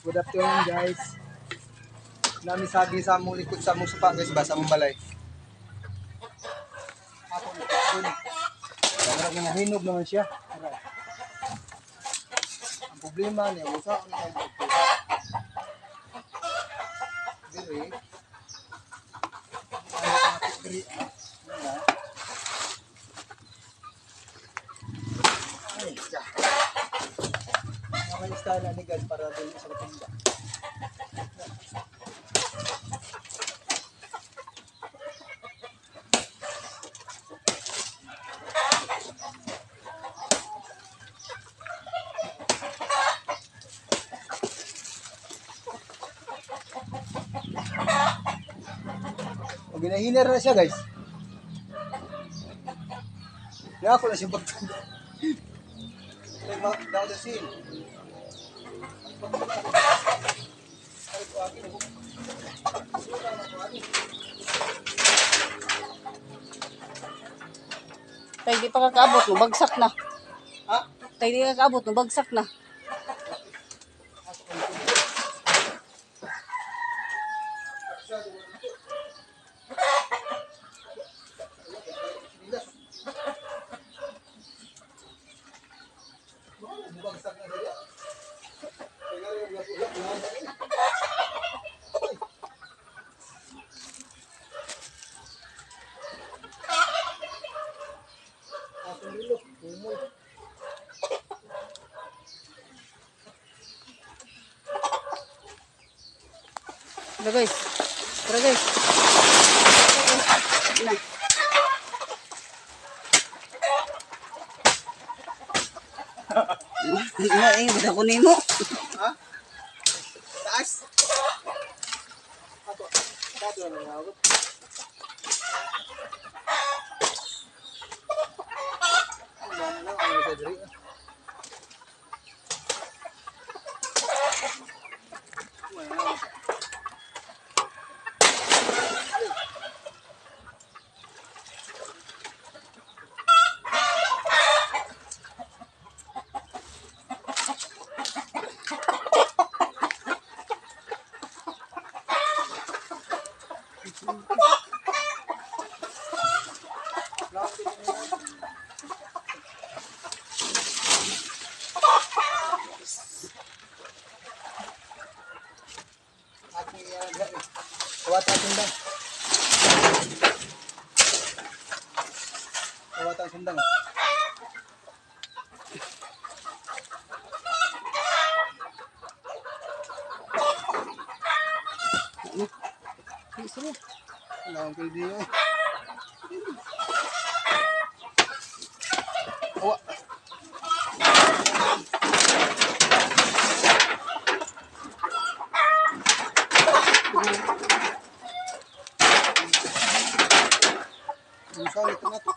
Good afternoon, guys. Nami sagi sa among likod sa among supa, guys, ba sa among balay. Ako dun. Murag nga hinog naman siya. Murag. Ang problema niya usa ang nagkuha. Diri. Ano ang diri? Ah. Ano na? Ay, siya. Okay, style na ni guys para dili sa matumba. O ginahiner na siya, guys. Na ako na siya pagtunda. Ay, down the seal. Ay, kuwagi na ko. Sura na kuwagi. Tay di pa kakaabot, no bagsak na. Ha? Tay di kakaabot, no bagsak na. Bumagsak na siya. Kaya nga, wala, wala, wala. Akong rilo, pumoy. Tara, guys. Tara, guys. Na. Mo eh, basta ko nimo. Ha? Taas? Ato, tato na lang ako. Ano na lang, ano sa diri? Wala na. Aking Kawata sundang. Kawata sundang. Isro. Wala akong pwede eh. Awa. Ang saan ito na to?